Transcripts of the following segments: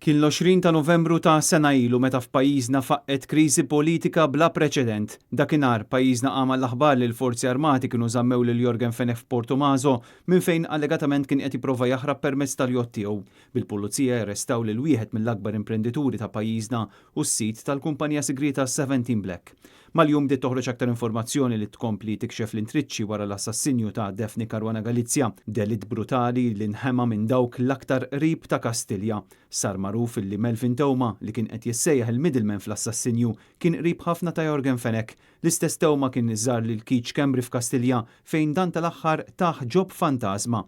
Kien l-20 ta' Novembru ta' sena ilu meta f'pajjiżna faqqgħet kriżi politika bla preċedent. Dakinhar, pajjiżna qam għall-aħbar li l-Forzi Armati kienu żammew lil Yorgen Fenech f'Portomaso minn fejn allegatament kien qed jipprova jaħrab permezz tal-jott tiegħu. Bil-pulizija jarrestaw lil wieħed mill-akbar imprendituri ta' pajjiżna u s-sid tal-kumpanija sigrieta 17 Black. Mal-jum bdiet toħroġ aktar informazzjoni li tkompli tikxef l-intriċċi wara l-assassinju ta' Daphne Caruana Galizia, delitt brutali li nħema minn dawk l-aktar qrib ta' Kastilja. Sar magħruf illi Melvin Theuma, li kien qed jissejjaħ il-middleman fl-assassinju, kien qrib ħafna ta' Yorgen Fenech. L-istess Theuma kien żar lil Keith Schembri f'Kastilja fejn dan tal-aħħar tah job fantasma.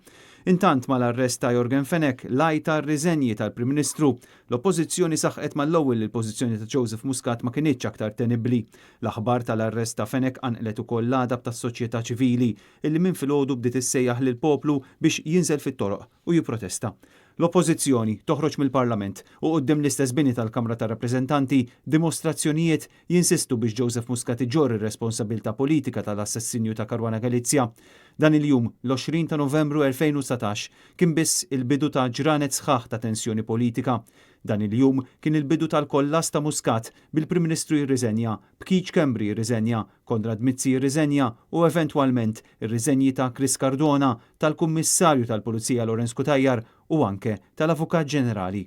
Intant mal-arrest ta' Yorgen Fenech, l-għajta r-riżenji tal-Prim Ministru, l-Oppożizzjoni saħqet mal-ewwel li l-pożizzjoni ta' Joseph Muscat ma kinitx aktar tenibbli. L-aħbar tal-arrest ta' Fenech qanqlet ukoll l-għadab tas-soċjetà ċivili illi minn filgħodu bdiet issejjaħ lill-poplu biex jinżel fit-toroq u jipprotesta. L-Oppożizzjoni toħroġ mill-Parlament u quddiem l-istess bini tal-Kamra tar-Rappreżentanti dimostrazzjonijiet jinsistu biex Joseph Muscat iġorr ir-responsabilità politika tal-assassinju ta' Caruana Galizia. Dan il-jum, l-20 ta' Novembru 2019, kien biss il-bidu ta' ġranet sħaħ ta' tensjoni politika. Dan il-jum kien il-bidu tal-kollass ta' Muscat bil-Prim Ministru jirriżenja, b'Keith Schembri jirriżenja, Konrad Mizzi jirriżenja u eventwalment ir-riżenji ta' Chris Cardona, tal-Kummissarju tal-Pulizija Lawrence Cutajar u anke tal-Avukat Ġenerali.